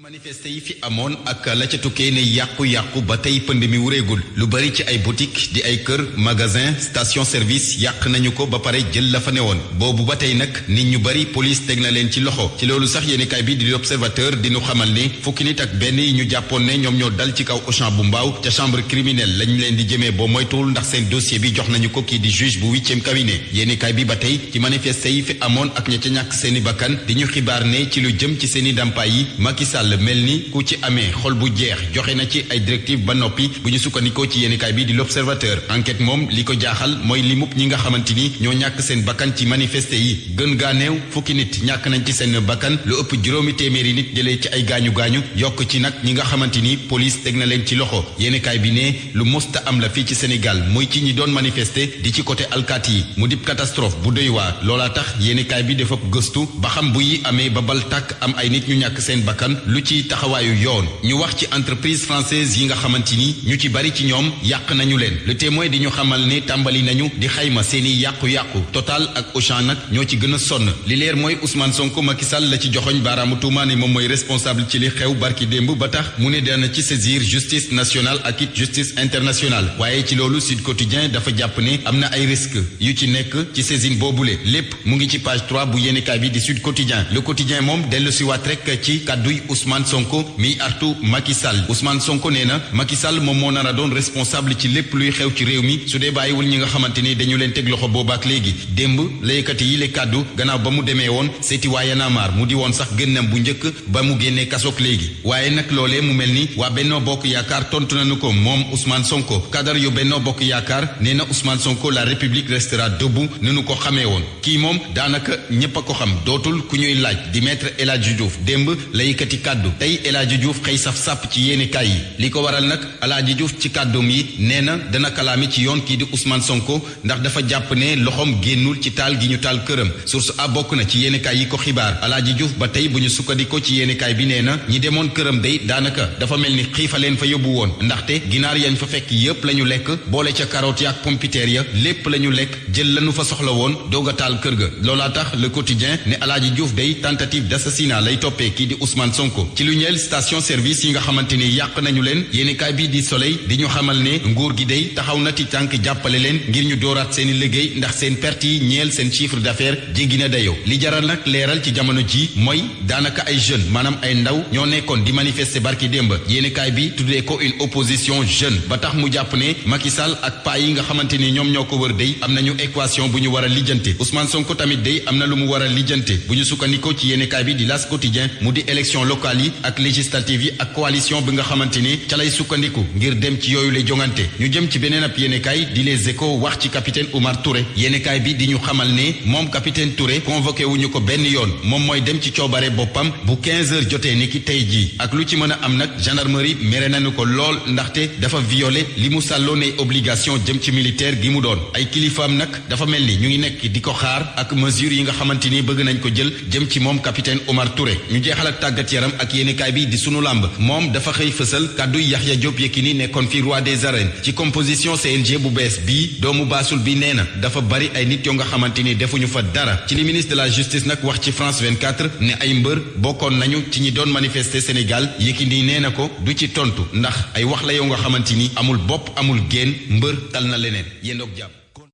manifeste yi fi amoon ak la ca tukkee ne yàqu-yàqu ba tey pënd mi wureegul lu bari ci ay boutique di ay kër magasin station service yàq nañu ko ba pare jël la fa newoon boobu ba tey nag nit ñu bari police teg na leen ci loxo ci loolu sax yéenekaay bi di l'Observateur di ñu xamal ne fukki nit ak benn yi ñu jàppoon ne ñoom ñoo dal ci kaw Auchan bu Mbaaw ca chambre criminelle lañ leen di jëmee boo moytuwul ndax seen dossier bi jox nañu ko kii di juge bu 8e cabinet yéenekaay bi ba tey ci manifeste yi fi amoon ak ña ca ñàkk seeni bakkan di ñu xibaar ne ci lu jëm ci seeni ndàmpaay yi Macky Sall mel ni ku ci amee xol bu jeex joxe na ci ay directive ba noppi bu ñu sukkandikoo ci yéenekaay bi di l'Observateur enquête moom li ko jaaxal mooy limub ñi nga xamante ni ñoo ñàkk seen bakkan ci manifeste yi gën gaa néew fukki nit ñàkk nañ ci seen bakkan lu ëpp juróomi téeméeri nit jëlee ci ay gaañu-gaañu yokk ci nag ñi nga xamante ni police teg na leen ci loxo yéenekaay bi ne lu mosta am la fii ci Sénégal muy ci ñi doon manifester di ci côté alkaati yi mu dib catastrophe bu doy waar loolaa tax yéenekaay bi dafa gëstu ba xam bu yi amee ba bal tàkk am ay nit ñu ñàkk seen bakkan lu ci taxawaayu yoon ñu wax ci entreprise française yi nga xamante ni ñu ci bari ci ñoom yàq nañu leen le témoin di ñu xamal ne tàmbali nañu di xayma seeni yàqu-yàqu Total ak Auchan nag ñoo ci gën a sonn li leer mooy Ousmane Sonko Macky Sall la ci joxoñ baaraamu tuuma ne moom mooy responsable ci li xew barki démb ba tax mu ne dana ci saisir justice nationale ak it justice internationale waaye ci loolu Sud Quotidien dafa jàpp ne am na ay risques yu ci nekk ci saisine boobule lépp mu ngi ci page 3 bu yéenekaay bi di Sud Quotidien le Quotidien moom dellu si waat rek ci kàdduy Ousmane Sonko mi artu Macky Sall Ousmane Sonko nee na Macky Sall moom moo nar a doon responsable ci lépp luy xew ci réew mi su dee bàyyiwul ñi nga xamante ni dañu leen teg loxo boobaak léegi démb la yëkkati yi le kàddu gannaaw ba mu demee woon seeti waa Y'en a marre mu di woon sax génnam bu njëkk ba mu génnee kasook léegi waaye nag loolee mu mel ni waa Benno Bokk Yaakaar tontu nañu ko moom Ousmane Sonko kadar yu Benno Bokk Yaakaar nee na Ousmane Sonko la République restera debout ni nu ko xamee woon kii moom daanaka ñépp a ko xam dootul ku ñuy laaj di maître El Hadji Diouf démb la yëkkati kàddu tey El Hadji Diouf xëy saf sàpp ci yéenekaay yi li ko waral nag El Hadji Diouf ci kàddoom yi nee na dana kalaami ci yoon kii di Ousmane Sonko ndax dafa jàpp ne loxoom génnul ci taal gi ñu taal këram source a bokk na ci yéenekaay yi ko xibaar El Hadji Diouf ba tey bu ñu sukkandikoo ci yéenekaay bi nee na ñi demoon këram day daanaka dafa mel ni xiifa leen fa yóbbu woon ndaxte ginaar yañ fa fekk yépp la ñu lekk boole ca carotte ak pompiteer ya lépp la ñu lekk jël lañu fa soxla woon doog a taal kër ga loolaa tax le quotidien ne El Hadji Diouf day tentative d'assassinat lay toppee kii di Ousmane Sonko ci lu ñeel station service yi nga xamante ni yàq nañu leen yéenekaay bi di Soleil di ñu xamal ne nguur gi day taxaw na ci tànk jàppale leen ngir ñu dooraat seeni liggéey ndax seen perte yi ñeel seen chiffre d'affaires jéggi na dayoo li jaral nag leeral ci jamono ji mooy daanaka ay jeunes maanaam ay ndaw ñoo nekkoon di manifester barki démb yéenekaay bi tuddee ko une opposition jeune ba tax mu jàpp ne Macky Sall ak paa yi nga xamante ni ñoom ñoo ko wër day am nañu équation bu ñu war a lijjante Ousmane Sonko tamit day am na lu mu war a lijjante bu ñu sukkandikoo ci yéenekaay bi di L'As Quotidien mu di élection locale yi ak législative yi ak coalition bi nga xamante ni ca lay sukkandiku ngir dem ci yooyu lay jongante ñu jëm ci beneen ab yéenekaay di Les Échos wax ci capitaine Oumar Touré yéenekaay bi di ñu xamal ne moom capitaine Touré convoqué wuñu ko benn yoon moom mooy dem ci coobare boppam bu 15h jotee ni ki tey jii ak lu ci mën a am nag gendarmerie mere nañu ko lool ndaxte dafa violé li mu sàlloonee obligation jëm ci militaire gi mu doon ay kilifaam nag dafa mel ni ñu ngi nekk di ko xaar ak mesures yi nga xamante ni bëgg nañ ko jël jëm ci moom capitaine Oumar Touré ñu jeexal ak tàggat yaram ak yéenekaay bi di sunu làmb moom dafa xëy fësal kàdduy Yaxya Diop Yékini nekkoon fi roi des arènes ci composition CNG bu bees bii doomu baasul bi nee na dafa bari ay nit yoo nga xamante ni defuñu fa dara ci li ministre de la justice nag wax ci France 24 ne ay mbër bokkoon nañu ci ñi doon manifester Sénégal Yékini nee na ko du ci tontu ndax ay wax la yoo nga xamante ni amul bopp amul génn mbër tal na leneen yéen doog jàpp